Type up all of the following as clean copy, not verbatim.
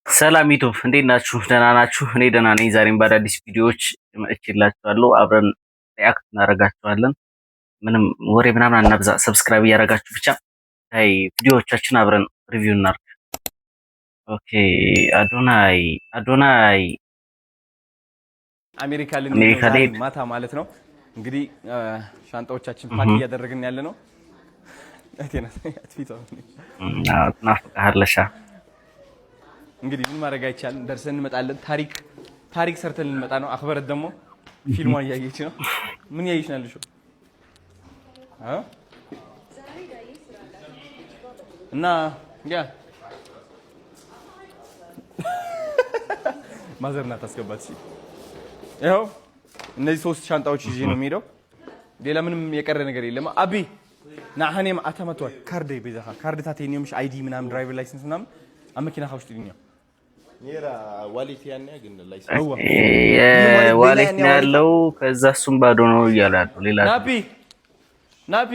ሰላም ዩቱብ፣ እንዴት ናችሁ? ደህና ናችሁ? እኔ ደህና ነኝ። ዛሬም በአዳዲስ ቪዲዮዎች መጥቼላችኋለሁ። አብረን react እናደርጋችኋለን። ምንም ወሬ ምናምን አናብዛ። Subscribe እያደረጋችሁ ብቻ ይ ቪዲዮዎቻችን አብረን review እናድርግ። Okay፣ አዶናይ አዶናይ። አሜሪካ ልንሄድ አሜሪካ ነው ዛሬ ልሄድ። ማታ ማለት ነው። እንግዲህ ሻንጣዎቻችን pack እያደረግን ያለ ነው። እህቴ ናት፣ አትፊቷ። ትናፍቅሃለሻ። እንግዲህ ምን ማድረግ አይቻልም። ደርሰን እንመጣለን። ታሪክ ታሪክ ሰርተን ልንመጣ ነው። አክበረት ደግሞ ፊልሟን እያየች ነው። ምን እያየች ነው ያለሽው? እ? እና yeah፣ mother ናት አስገባት። እሺ ይኸው እነዚህ ሶስት ሻንጣዎች ይዤ ነው የሚሄደው። ሌላ ምንም የቀረ ነገር የለም። አቢ ናሃኔም አታመቷል ካርድ በዛኻ ካርድ ታቴኒየምሽ ID ምናምን driver license ምናምን ኣብ መኪናኻ ውሽጢ ድኛ። Wallet ያኔ ግን license እዋ። Wallet ነው ያለው። ከዛ እሱም ባዶ ነው እያለ ያለው ሌላ። ናፒ ናፒ፣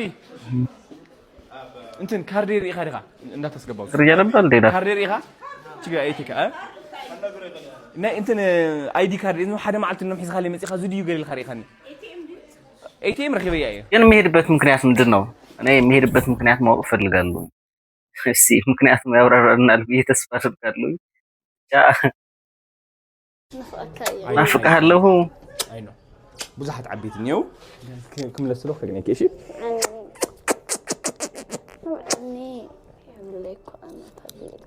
እንትን ካርዴ ርኢኻ ዲኻ? እንዳታስገባው። ጥርያ ነበር እንዴ? ካርዴ ርኢኻ ችግር ኣይቲካ ናይ እንትን ID card ሓደ መዓልቲ ኖም ሒዝካ መፂኻ ዝድዩ ገሊልካ ርኢኻኒ ATM ረኺበያ እየ። ግን የሚሄድበት ምክንያት ምንድን ነው? እኔ የሚሄድበት ምክንያት ማወቅ እፈልጋለሁ። እስኪ ምክንያቱም ያብራራልናል ብዬ ተስፋ አደርጋለሁ። ብቻ ናፍቅሃለሁ። አይ ነው ብዙሓት ዓበይቲ እኒአው ክምለስ ስለ ከግነኪ እሺ።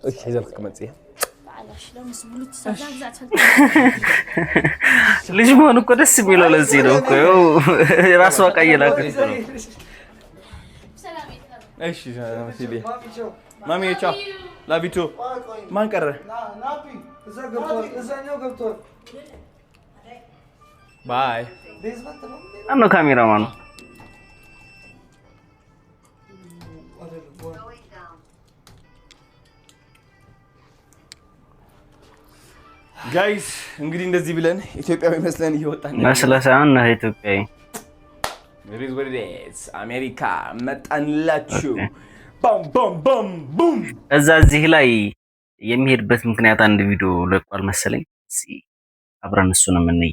እሺ ሒዘልክ ክመፅእ እየ። ልጅ መሆን እኮ ደስ የሚለው ለዚህ ነው እኮ፣ ይኸው ራሷ ዕቃ እየላከች ነው። እሺ ማሚ ቻው፣ love you too። ማን ቀረ? Bye። ማነው ካሜራማኑ? Guys፣ እንግዲህ እንደዚህ ብለን ኢትዮጵያዊ መስለን እየወጣን ነው። መስለህ ሳይሆን ነህ ኢትዮጵያዊ። It is what it is። አሜሪካ መጣንላችሁ። ባም ባም ባም ቡም። ከዛ እዚህ ላይ የሚሄድበት ምክንያት አንድ ቪዲዮ ለቋል መሰለኝ። እስኪ አብረን እሱንም እንይ።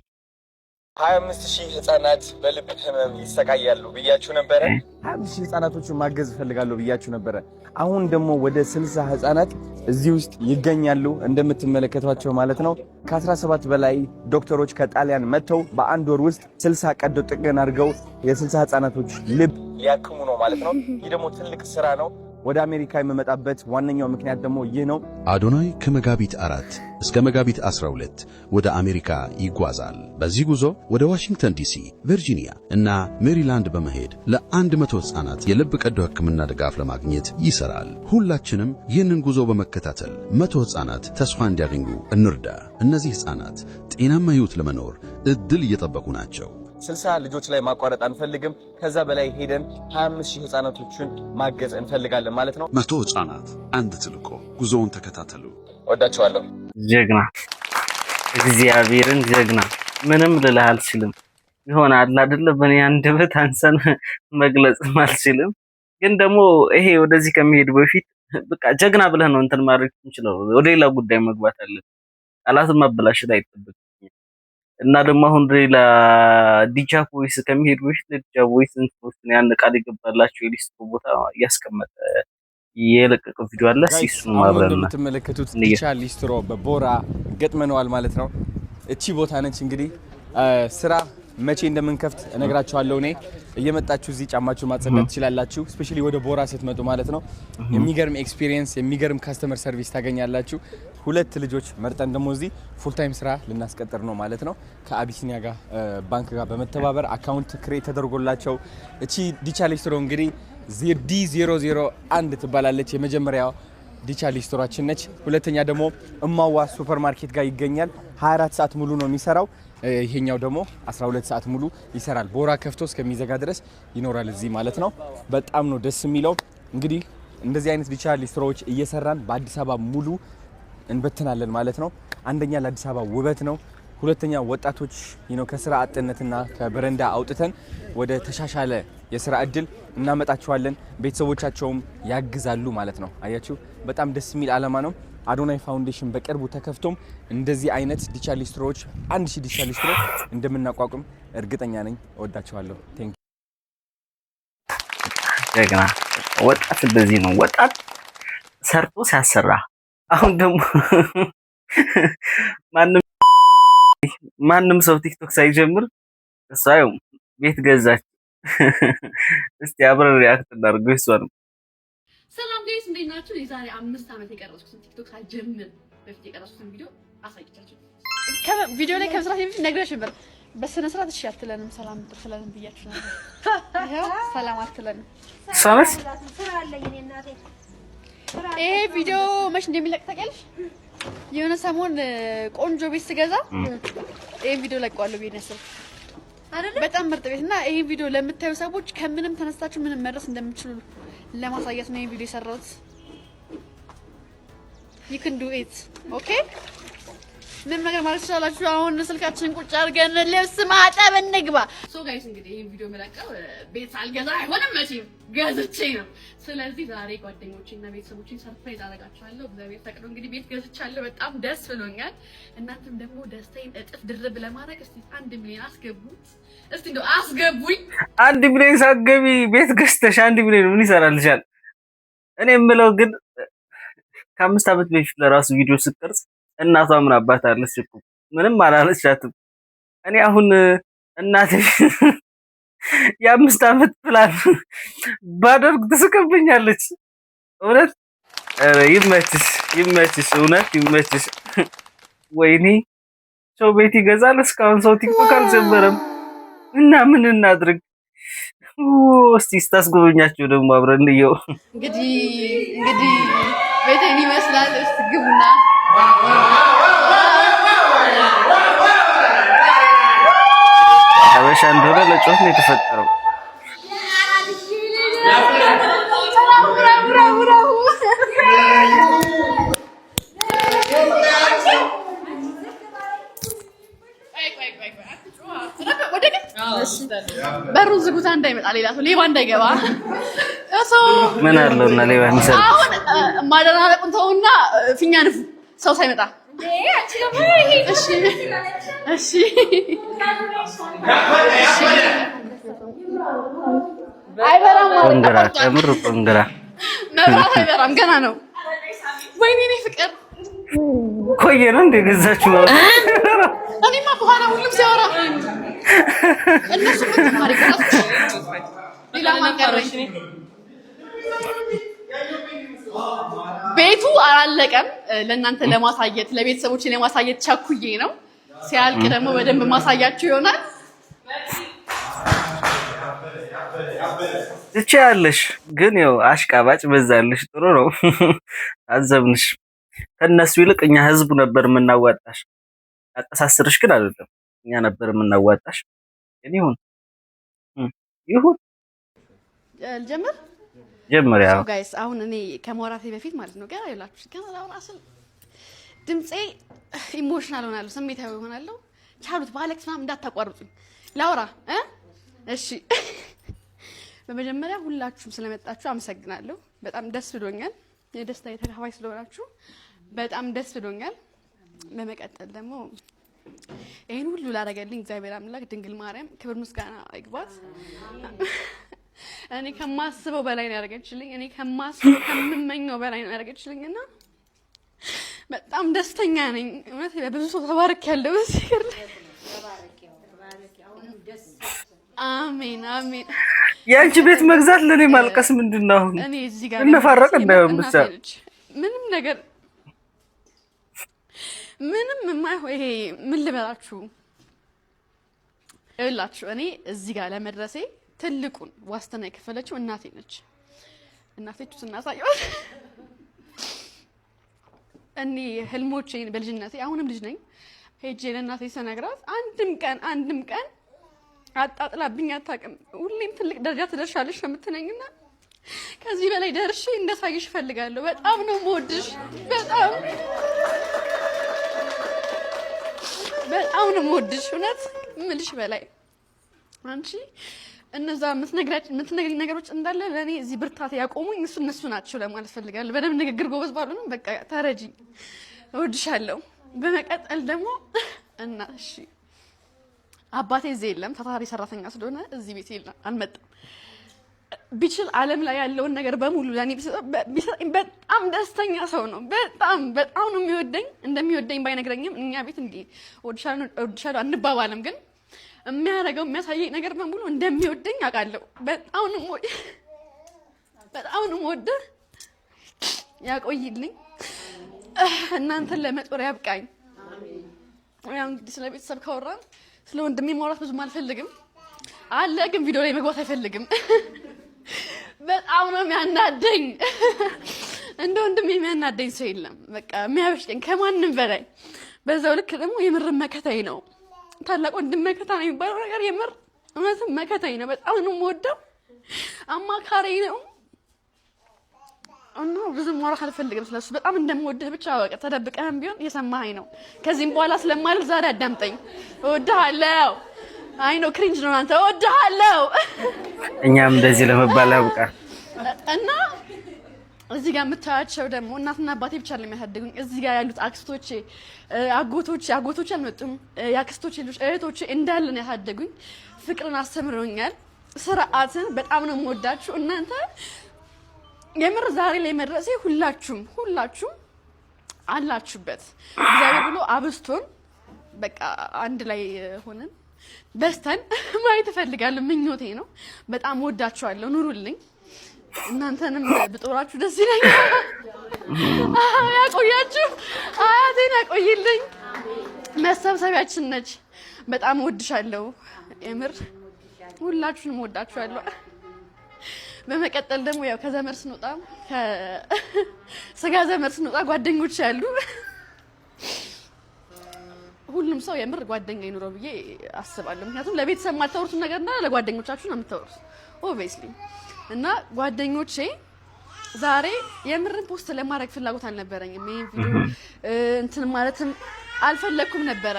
25,000 ህጻናት በልብ ህመም ይሰቃያሉ ብያችሁ ነበረ። 25,000 ህጻናቶችን ማገዝ እፈልጋለሁ ብያችሁ ነበረ። አሁን ደግሞ ወደ 60 ህጻናት እዚህ ውስጥ ይገኛሉ እንደምትመለከቷቸው ማለት ነው። ከ17 በላይ ዶክተሮች ከጣሊያን መጥተው በአንድ ወር ውስጥ 60 ቀዶ ጥገና አድርገው የ60 ህጻናቶች ልብ ሊያክሙ ነው ማለት ነው። ይህ ደግሞ ትልቅ ስራ ነው። ወደ አሜሪካ የምመጣበት ዋነኛው ምክንያት ደግሞ ይህ ነው። አዶናይ ከመጋቢት 4 እስከ መጋቢት 12 ወደ አሜሪካ ይጓዛል። በዚህ ጉዞ ወደ ዋሽንግተን ዲሲ፣ ቨርጂኒያ እና ሜሪላንድ በመሄድ ለ100 ሕፃናት የልብ ቀዶ ሕክምና ድጋፍ ለማግኘት ይሰራል። ሁላችንም ይህንን ጉዞ በመከታተል 100 ሕፃናት ተስፋ እንዲያገኙ እንርዳ። እነዚህ ሕፃናት ጤናማ ሕይወት ለመኖር ዕድል እየጠበቁ ናቸው። 60 ልጆች ላይ ማቋረጥ አንፈልግም። ከዛ በላይ ሄደን 25 ሺህ ህጻናቶችን ማገዝ እንፈልጋለን ማለት ነው። 100 ሕፃናት፣ አንድ ተልዕኮ። ጉዞውን ተከታተሉ። ወዳችኋለሁ። ጀግና፣ እግዚአብሔርን ጀግና። ምንም ልልህ አልችልም። ይሆናል አይደለ? በእኔ አንደበት አንሰን መግለጽም አልችልም። ግን ደግሞ ይሄ ወደዚህ ከመሄዱ በፊት በቃ ጀግና ብለህ ነው እንትን ማድረግ የምችለው። ወደ ሌላ ጉዳይ መግባት አለብን። ቃላትን ማበላሸት አይጠበቅም። እና ደግሞ አሁን ሌላ ዲቻ ቮይስ ከሚሄዱ በፊት ለዲቻ ቮይስ እንትን ያን ቃል የገባላቸው የሊስትሮ ቦታ እያስቀመጠ የለቀቀው ቪዲዮ አለ። እስኪ እሱንም አሁን አብረን እንደምትመለከቱት እንየ። ዲቻ ሊስትሮ በቦራ ገጥመነዋል ማለት ነው። እቺ ቦታ ነች እንግዲህ፣ ስራ መቼ እንደምንከፍት እነግራችኋለሁ። እኔ እየመጣችሁ እዚህ ጫማችሁ ማጸዳት ትችላላችሁ። Especially ወደ ቦራ ስትመጡ ማለት ነው። የሚገርም experience፣ የሚገርም customer service ታገኛላችሁ። ሁለት ልጆች መርጠን ደግሞ እዚህ full time ስራ ልናስቀጥር ነው ማለት ነው። ከአቢሲኒያ ጋር ባንክ ጋር በመተባበር account create ተደርጎላቸው እቺ ዲቻ ሊስትሮ እንግዲህ D 001 ትባላለች። የመጀመሪያው ዲቻ ሊስትሯችን ነች። ሁለተኛ ደግሞ እማዋ ሱፐር ማርኬት ጋር ይገኛል። 24 ሰዓት ሙሉ ነው የሚሰራው። ይሄኛው ደግሞ 12 ሰዓት ሙሉ ይሰራል። ቦራ ከፍቶ እስከሚዘጋ ድረስ ይኖራል እዚህ ማለት ነው። በጣም ነው ደስ የሚለው። እንግዲህ እንደዚህ አይነት ዲቻ ሊስትሮዎች እየሰራን በአዲስ አበባ ሙሉ እንበትናለን ማለት ነው። አንደኛ ለአዲስ አበባ ውበት ነው። ሁለተኛ ወጣቶች ነው ከስራ አጥነትና ከበረንዳ አውጥተን ወደ ተሻሻለ የስራ እድል እናመጣቸዋለን። ቤተሰቦቻቸውም ያግዛሉ ማለት ነው። አያችሁ፣ በጣም ደስ የሚል አላማ ነው። አዶናይ ፋውንዴሽን በቅርቡ ተከፍቶም እንደዚህ አይነት ዲቻ ሊስትሮዎች፣ 1000 ዲቻ ሊስትሮ እንደምናቋቁም እርግጠኛ ነኝ። እወዳችኋለሁ። Thank ጀግና ወጣት እንደዚህ ነው። ወጣት ሰርቶ ሲያሰራ። አሁን ደግሞ ማንም ሰው ቲክቶክ ሳይጀምር እሷ ያው ቤት ገዛች። እስቲ አብረን react እናድርገው እሷንም። ሰላም guys፣ እንዴት ናችሁ? የዛሬ 5 ዓመት የቀረጽኩትን፣ ቲክቶክ ሳልጀምር በፊት የቀረጽኩትን ቪዲዮ አሳይቻችሁ ቪዲዮ ላይ ከመስራት በፊት ነግሬሽ ነበር። በስነ ስርዓት እሺ አትለንም፣ ሰላም አትለንም ብያችሁ ነበር። ይኸው ሰላም አትለንም። እሷ ነች። ይሄ ቪዲዮ መች እንደሚለቅ ታውቂያለሽ? የሆነ ሰሞን ቆንጆ ቤት ስገዛ ይሄን ቪዲዮ ለቀዋለሁ ብዬ ነው ያሰብኩት። በጣም ምርጥ ቤት እና ይሄን ቪዲዮ ለምታዩ ሰዎች ከምንም ተነስታችሁ ምንም መድረስ እንደምትችሉ ለማሳየት ነው ይሄን ቪዲዮ የሰራሁት። You can do it, okay። ምንም ነገር ማለት ትችላላችሁ። አሁን ስልካችንን ቁጭ አድርገን ልብስ ማጠብ እንግባ። So guys፣ እንግዲህ ይሄን ቪዲዮ የምለቀው ቤት ሳልገዛ አይሆንም መቼም፣ ገዝቼ ነው። ስለዚህ ዛሬ ጓደኞቼና ቤተሰቦቼን surprise አደርጋቸዋለሁ። እግዚአብሔር ፈቅዶ እንግዲህ ቤት ገዝቻለሁ። በጣም ደስ ብሎኛል። እናንተም ደግሞ ደስታዬን እጥፍ ድርብ ለማድረግ እስቲ 1 ሚሊዮን አስገቡት። እስቲ እንደው አስገቡኝ። 1 ሚሊዮን ሳትገቢ ቤት ገዝተሽ 1 ሚሊዮን ምን ይሰራልሻል? እኔ የምለው ግን ከ5 ዓመት በፊት ለራሱ ቪዲዮ ስትቀርጽ እናቷ ምን አባት አለች እኮ፣ ምንም አላለቻትም። እኔ አሁን እናቴ የ5 ዓመት ፕላን ባደርግ ትስቅብኛለች። እውነት ኧረ ይመችሽ፣ ይመችሽ፣ እውነት ይመችሽ። ወይኔ ሰው ቤት ይገዛል፣ እስካሁን ሰው ቲክቶክ አልጀመረም። እና ምን እናድርግ? እስቲ ስታስጎበኛቸው ደግሞ አብረን እንየው። እንግዲህ ቤቴን ይመስላል። እስቲ ግቡና ሀበሻ እንደሆነ ለጮት ነው የተፈጠረው። በሩን ዝጉታ እንዳይመጣ ሌላ ሰው፣ ሌባ እንዳይገባ። እሱ ምን አለው እና ሌባ የሚሰርቅ? አሁን ማደናነቁን ተውና ፊኛ ንፉ ሰው ሳይመጣ። እሺ፣ አይበራም ማለት Congra፣ ከምር congra። መብራት አይበራም፣ ገና ነው። ወይኔ እኔ ፍቅር ቆየ ነው እንደ ገዛችሁ ማለት። እኔማ በኋላ ሁሉም ሲያወራ እነሱ ምን ተማሪ ቀረጽኩ፣ ሌላ ማን ቀረኝ? ቤቱ አላለቀም። ለእናንተ ለማሳየት፣ ለቤተሰቦች ለማሳየት ቸኩዬ ነው። ሲያልቅ ደግሞ በደንብ ማሳያችሁ ይሆናል። ትችያለሽ፣ ግን ያው አሽቃባጭ በዛልሽ። ጥሩ ነው፣ አዘብንሽ። ከነሱ ይልቅ እኛ ህዝቡ ነበር የምናዋጣሽ። አቀሳስርሽ ግን አይደለም፣ እኛ ነበር የምናዋጣሽ። ግን ይሁን ይሁን። ልጀምር። ጀምር ያው። Guys፣ አሁን እኔ ከማውራቴ በፊት ማለት ነው፣ ገና ይላችሁ ገና ላውራ ስል ድምፄ emotional ሆናለሁ፣ ስሜታዊ ሆናለሁ። ቻሉት፣ ባለቅስ ምናምን እንዳታቋርጡኝ። ላውራ እ እሺ። በመጀመሪያ ሁላችሁም ስለመጣችሁ አመሰግናለሁ። በጣም ደስ ብሎኛል። የደስታ ተካፋይ ስለሆናችሁ በጣም ደስ ብሎኛል። በመቀጠል ደግሞ ይህን ሁሉ ላደረገልኝ እግዚአብሔር አምላክ፣ ድንግል ማርያም ክብር ምስጋና ይግባት። እኔ ከማስበው በላይ ነው ያደረገችልኝ። እኔ ከማስበው፣ ከምመኘው በላይ ነው ያደረገችልኝ እና በጣም ደስተኛ ነኝ። እውነት በብዙ ሰው ተባርክ ያለው በዚህ ገር ላይ። አሜን አሜን። የአንቺ ቤት መግዛት ለእኔ ማልቀስ ምንድን ነው አሁን? እኔ እዚህ ጋር እንፋረቅ እንዳይሆን ብቻ። እናቴ ነች። ምንም ነገር ምንም የማይሆን፣ ይሄ ምን ልበላችሁ፣ ይኸውላችሁ እኔ እዚህ ጋር ለመድረሴ ትልቁን ዋስትና የከፈለችው እናቴ ነች። እናቴ ስናሳየዋል እኔ ህልሞቼን በልጅነቴ፣ አሁንም ልጅ ነኝ፣ ሄጄ ለእናቴ ስነግራት አንድም ቀን አንድም ቀን አጣጥላብኝ አታውቅም። ሁሌም ትልቅ ደረጃ ትደርሻለሽ ነው የምትለኝና ከዚህ በላይ ደርሼ እንዳሳይሽ እፈልጋለሁ። በጣም ነው የምወድሽ። በጣም በጣም ነው የምወድሽ። እውነት እምልሽ በላይ አንቺ እነዛ የምትነግሪኝ ነገሮች እንዳለ ለእኔ እዚህ ብርታት ያቆሙኝ እነሱ ናቸው ለማለት ፈልጋለሁ። በደንብ ንግግር ጎበዝ ባልሆንም በቃ ተረጂኝ፣ እወድሻለሁ። በመቀጠል ደግሞ እና እሺ አባቴ እዚህ የለም፣ ታታሪ ሰራተኛ ስለሆነ እዚህ ቤት የለም፣ አልመጣም። ቢችል ዓለም ላይ ያለውን ነገር በሙሉ ለእኔ ቢሰጠኝ በጣም ደስተኛ ሰው ነው። በጣም በጣም ነው የሚወደኝ። እንደሚወደኝ ባይነግረኝም እኛ ቤት እንዲህ እወድሻለሁ እወድሻለሁ አንባባልም፣ ግን የሚያደርገው የሚያሳየኝ ነገር በሙሉ እንደሚወደኝ አውቃለሁ። በጣም ነው የምወደህ። ያቆይልኝ፣ እናንተን ለመጦር ያብቃኝ። ያው እንግዲህ ስለ ቤተሰብ ካወራን ስለ ወንድሜ ማውራት ብዙም አልፈልግም አለ፣ ግን ቪዲዮ ላይ መግባት አይፈልግም። በጣም ነው የሚያናደኝ። እንደ ወንድሜ የሚያናደኝ ሰው የለም። በቃ የሚያበሽቀኝ ከማንም በላይ። በዛው ልክ ደግሞ የምር መከታዬ ነው። ታላቅ ወንድም መከታ ነው የሚባለው ነገር የምር እውነትም መከታዬ ነው። በጣም ነው የምወደው፣ አማካሪ ነው እና ብዙም ማውራት አልፈልግም ስለሱ። በጣም እንደምወድህ ብቻ በቃ ተደብቀህም ቢሆን እየሰማኸኝ ነው። ከዚህም በኋላ ስለማልል ዛሬ አዳምጠኝ። እወድሃለሁ። I know cringe ነው አንተ። እወድሃለሁ። እኛም እንደዚህ ለመባል ያብቃ። እና እዚህ ጋር የምታያቸው ደግሞ እናትና አባቴ ብቻ ነው የሚያሳድጉኝ። እዚህ ጋር ያሉት አክስቶቼ፣ አጎቶቼ፣ አጎቶቼ አልመጡም፣ የአክስቶቼ ልጆች፣ እህቶቼ እንዳለ ነው ያሳደጉኝ። ፍቅርን አስተምረውኛል፣ ስርዓትን። በጣም ነው የምወዳችሁ እናንተ። የምር ዛሬ ላይ መድረሴ ሁላችሁም ሁላችሁም አላችሁበት። እግዚአብሔር ብሎ አብዝቶን በቃ አንድ ላይ ሆነን በስተን ማየት እፈልጋለሁ። ምኞቴ ነው። በጣም ወዳችኋለሁ። ኑሩልኝ። እናንተንም ብጦራችሁ ደስ ይለኛል። ያቆያችሁ። አያቴን ያቆይልኝ። መሰብሰቢያችን ነች። በጣም ወድሻለሁ። የምር ሁላችሁንም ወዳችኋለሁ። በመቀጠል ደግሞ ያው ከዘመድ ስንወጣ፣ ከስጋ ዘመድ ስንወጣ ጓደኞች ያሉ፣ ሁሉም ሰው የምር ጓደኛ ይኑረው ብዬ አስባለሁ። ምክንያቱም ለቤተሰብ የማታወሩትን ነገር እና ለጓደኞቻችሁ ነው የምታወሩት obviously። እና ጓደኞቼ ዛሬ የምርን post ለማድረግ ፍላጎት አልነበረኝም። ይሄን ቪዲዮ እንትን ማለትም አልፈለግኩም ነበረ።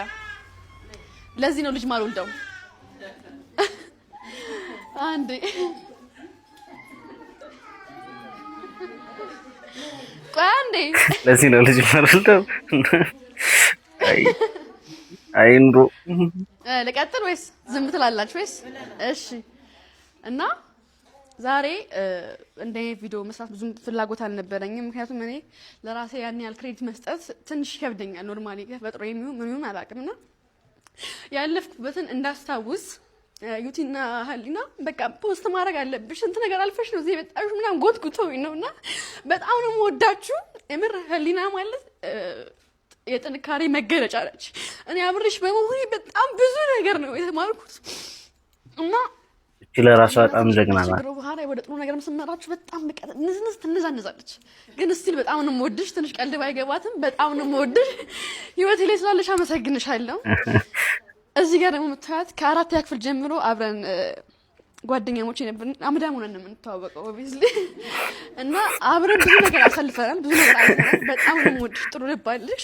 ለዚህ ነው ልጅ ማልወልደው። አንዴ ቆይ አንዴ። ለዚህ ነው ልጅ ማልወልደው። አይ አይ ኑሮ። ልቀጥል ወይስ ዝም ትላላችሁ ወይስ? እሺ፣ እና ዛሬ እንደ ቪዲዮ መስራት ብዙም ፍላጎት አልነበረኝም። ምክንያቱም እኔ ለራሴ ያን ያህል credit መስጠት ትንሽ ይከብደኛል። Normally ተፈጥሮ የሚሆን ምን ይሁን አላውቅም። እና ያለፍኩበትን እንዳስታውስ ዩቲና ሀሊና በቃ post ማድረግ አለብሽ፣ ስንት ነገር አልፈሽ ነው እዚህ የመጣሽው ምናምን ጎትጉተውኝ ነው። እና በጣም ነው የምወዳችሁ። የምር ህሊና ማለት የጥንካሬ መገለጫ ነች። እኔ አብሬሽ በመሆኔ በጣም ብዙ ነገር ነው የተማርኩት እና እቺ ለራሷ በጣም ጀግና ናት። ችግሩ በኋላ ወደ ጥሩ ነገር ስመራችሁ በጣም በቃ ንዝንዝ ትንዛንዛለች። ግን still በጣም ነው የምወድሽ። ትንሽ ቀልድ ባይገባትም በጣም ነው የምወድሽ። ህይወቴ ላይ ስላለሽ አመሰግንሻለሁ። እዚህ ጋር ደግሞ የምታያት ከአራተኛ ክፍል ጀምሮ አብረን ጓደኛሞች የነበርን፣ አምዳም ሆነን ነው የምንተዋወቀው obviously። እና አብረን ብዙ ነገር አሳልፈናል፣ ብዙ ነገር አይተናል። በጣም ነው የምወድሽ። ጥሩ ልብ አለሽ።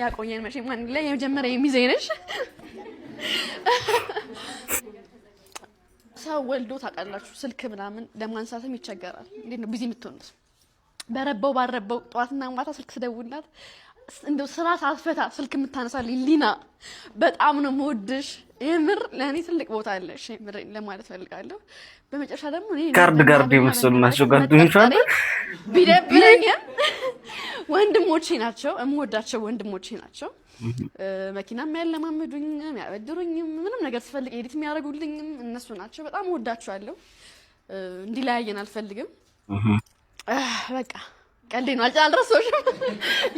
ያቆየን መቼም አንድ ላይ የመጀመሪያ የሚዜ ነሽ። ሰው ወልዶ ታውቃላችሁ፣ ስልክ ምናምን ለማንሳትም ይቸገራል። እንዴት ነው busy የምትሆኑት? በረባው ባረባው ጠዋትና ማታ ስልክ ስደውልላት እንደው ስራ ሳትፈታ ስልክ የምታነሳልኝ ሊና በጣም ነው የምወድሽ። የምር ለእኔ ትልቅ ቦታ አለሽ የምር ለማለት ፈልጋለሁ። በመጨረሻ ደግሞ እኔ guard guard የመሰሉ ናቸው ጓደኞቿ። ቢደብረኝም ወንድሞቼ ናቸው፣ የምወዳቸው ወንድሞቼ ናቸው። መኪና የሚያለማምዱኝም የሚያበድሩኝም ምንም ነገር ስፈልግ edit የሚያደርጉልኝም እነሱ ናቸው። በጣም እወዳቸዋለሁ። እንዲለያየን አልፈልግም። በቃ ቀልዴ ነው። አልረሳሁሽም፣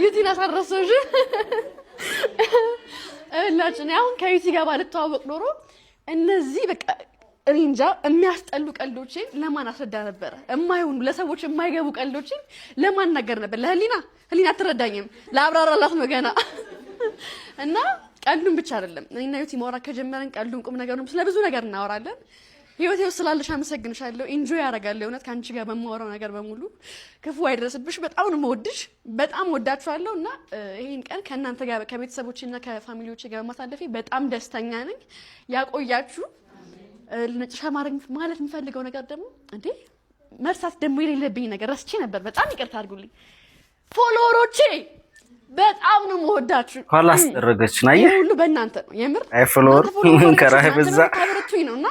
ዩቲን አልረሳሁሽም። እላችሁ እኔ አሁን ከዩቲ ጋር ባልተዋወቅ ኖሮ እነዚህ በቃ እኔ እንጃ የሚያስጠሉ ቀልዶችን ለማን አስረዳ ነበረ? የማይሆኑ ለሰዎች የማይገቡ ቀልዶችን ለማን ነገር ነበር? ለህሊና፣ ህሊና አትረዳኝም። ለአብራራላት ነው ገና። እና ቀልዱን ብቻ አይደለም፣ እኔና ዩቲ ማውራት ከጀመረን ቀልዱን ቁም ነገሩን ስለ ብዙ ነገር እናወራለን። ህይወቴ ውስጥ ስላለሽ አመሰግንሻለሁ። Enjoy ያደርጋለሁ። እውነት ከአንቺ ጋር በማወራው ነገር በሙሉ ክፉ አይደረስብሽ። በጣም ነው የምወድሽ። በጣም ወዳችኋለሁ እና ይሄን ቀን ከእናንተ ጋር ከቤተሰቦቼ እና ከ family ዎቼ ጋር በማሳለፌ በጣም ደስተኛ ነኝ። ያቆያችሁ። ለመጨረሻ ማድረግ ማለት የምፈልገው ነገር ደግሞ፣ እንዴ መርሳት ደግሞ የሌለብኝ ነገር ረስቼ ነበር። በጣም ይቅርታ አድርጉልኝ። Follower ኦቼ በጣም ነው የምወዳችሁ። ኋላ አስደረገችን። አየህ፣ ይህ ሁሉ በእናንተ ነው የምር። አይ follower ከራ በዛ። ታበረቱኝ ነው እና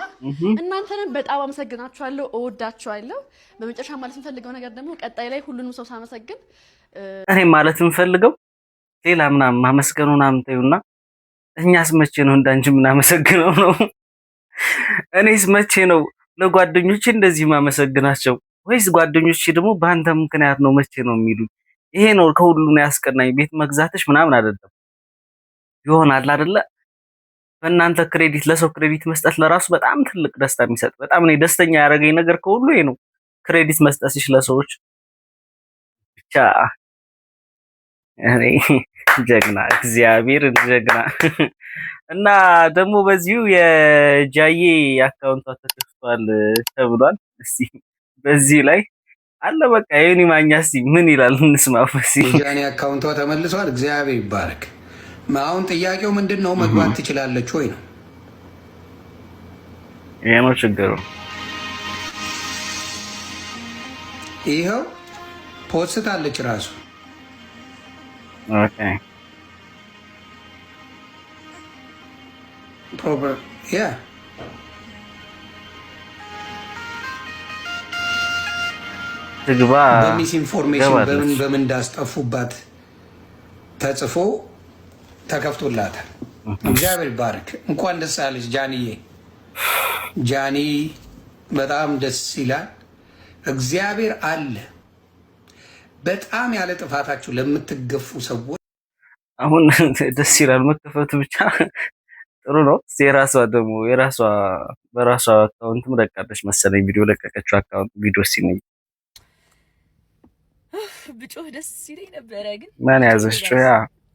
እናንተንም በጣም አመሰግናችኋለሁ፣ እወዳችኋለሁ። በመጨረሻ ማለት የምፈልገው ነገር ደግሞ ቀጣይ ላይ ሁሉንም ሰው ሳመሰግን እኔ ማለት የምፈልገው ሌላ ምናምን ማመስገኑ ምናምን ተይውና እኛስ መቼ ነው እንዳንቺ የምናመሰግነው ነው? እኔስ መቼ ነው ለጓደኞቼ እንደዚህ ማመሰግናቸው? ወይስ ጓደኞቼ ደግሞ በአንተ ምክንያት ነው መቼ ነው የሚሉኝ? ይሄ ነው ከሁሉ ነው ያስቀናኝ። ቤት መግዛትሽ ምናምን አይደለም፣ ይሆናል አይደለ? በእናንተ credit ለሰው credit መስጠት ለራሱ በጣም ትልቅ ደስታ የሚሰጥ፣ በጣም እኔ ደስተኛ ያደረገኝ ነገር ከሁሉ ይሄ ነው። Credit መስጠትሽ ለሰዎች ብቻ። እኔ ጀግና፣ እግዚአብሔር ጀግና። እና ደግሞ በዚሁ የጃዬ account ቷ ተከፍቷል ተብሏል። እስቲ በዚህ ላይ አለ በቃ የዮኒ ማኛ እስቲ ምን ይላል እንስማ። እስቲ የጃኒ account ቷ ተመልሷል። እግዚአብሔር ይባረክ። አሁን ጥያቄው ምንድን ነው? መግባት ትችላለች ወይ ነው። ይሄ ነው ችግሩ። ይኸው post አለች ራሱ። Proper, yeah. ትግባ። በ misinformation በምን በምን እንዳስጠፉባት ተጽፎ ተከፍቶላታል። እግዚአብሔር ይባረክ። እንኳን ደስ አለሽ ጃንዬ። ጃኒ በጣም ደስ ይላል። እግዚአብሔር አለ። በጣም ያለ ጥፋታችሁ ለምትገፉ ሰዎች አሁን ደስ ይላል መከፈቱ ብቻ ጥሩ ነው። የራሷ ደግሞ የራሷ በራሷ account ም ለቃለች መሰለኝ፣ ቪዲዮ ለቀቀችው account ቪዲዮ ሲነኝ ብጮህ ደስ ይለኝ ነበረ፣ ግን ማን ያዘሽ? ጮያ።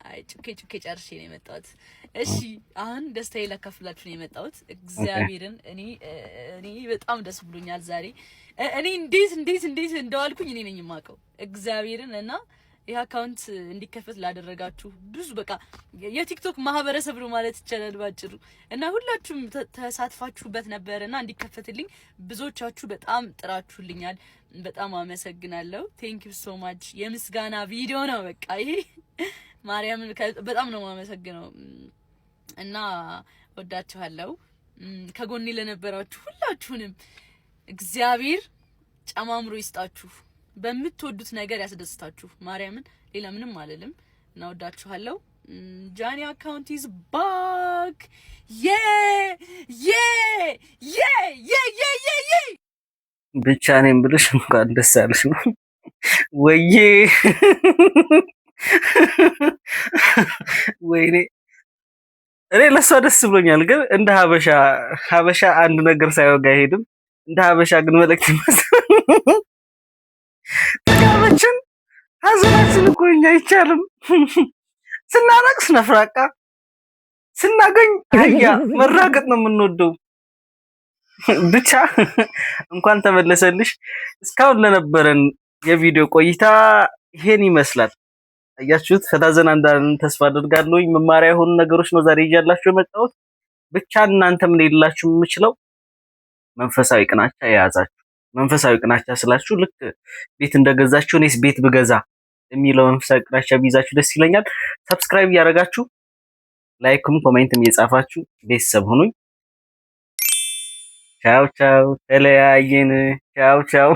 አይ ጩኬ ጩኬ ጨርሼ ነው የመጣሁት። እሺ አሁን ደስታዬ ላካፍላችሁ ነው የመጣሁት። እግዚአብሔርን እኔ በጣም ደስ ብሎኛል ዛሬ። እኔ እንዴት እንዴት እንዴት እንደዋልኩኝ እኔ ነኝ የማውቀው እግዚአብሔርን። እና ይህ account እንዲከፈት ላደረጋችሁ ብዙ በቃ የቲክቶክ ማህበረሰብ ነው ማለት ይቻላል ባጭሩ። እና ሁላችሁም ተሳትፋችሁበት ነበር እና እንዲከፈትልኝ ብዙዎቻችሁ በጣም ጥራችሁልኛል። በጣም አመሰግናለሁ። Thank you so much። የምስጋና ቪዲዮ ነው በቃ ይሄ። ማርያምን በጣም ነው የማመሰግነው እና ወዳችኋለሁ። ከጎኔ ለነበራችሁ ሁላችሁንም እግዚአብሔር ጨማምሮ ይስጣችሁ፣ በምትወዱት ነገር ያስደስታችሁ። ማርያምን ሌላ ምንም አልልም እና ወዳችኋለሁ። ጃኒ account is back, yeah yeah! ብቻ እኔም ብልሽ እንኳን ደስ ያለሽ ነው። ወይዬ ወይኔ፣ እኔ ለእሷ ደስ ብሎኛል። ግን እንደ ሀበሻ፣ ሀበሻ አንድ ነገር ሳይወጋ አይሄድም። እንደ ሀበሻ ግን መልእክት ጥጋባችን ሀዘናችን እኮ እኛ አይቻልም። ስናለቅስ ነፍራቃ፣ ስናገኝ አህያ መራገጥ ነው የምንወደው። ብቻ እንኳን ተመለሰልሽ። እስካሁን ለነበረን የቪዲዮ ቆይታ ይሄን ይመስላል። አያችሁት፣ ፈታ ዘና እንዳልን ተስፋ አደርጋለሁኝ። መማሪያ የሆኑ ነገሮች ነው ዛሬ ይዣላችሁ የመጣሁት። ብቻ እናንተ ምን ልላችሁ የምችለው መንፈሳዊ ቅናቻ የያዛችሁ፣ መንፈሳዊ ቅናቻ ስላችሁ ልክ ቤት እንደገዛችሁ እኔስ ቤት ብገዛ የሚለው መንፈሳዊ ቅናቻ ቢይዛችሁ ደስ ይለኛል። Subscribe እያደረጋችሁ፣ like ም comment ም እየጻፋችሁ ቤተሰብ ሁኑኝ። ቻው ቻው፣ ተለያየን። ቻው ቻው።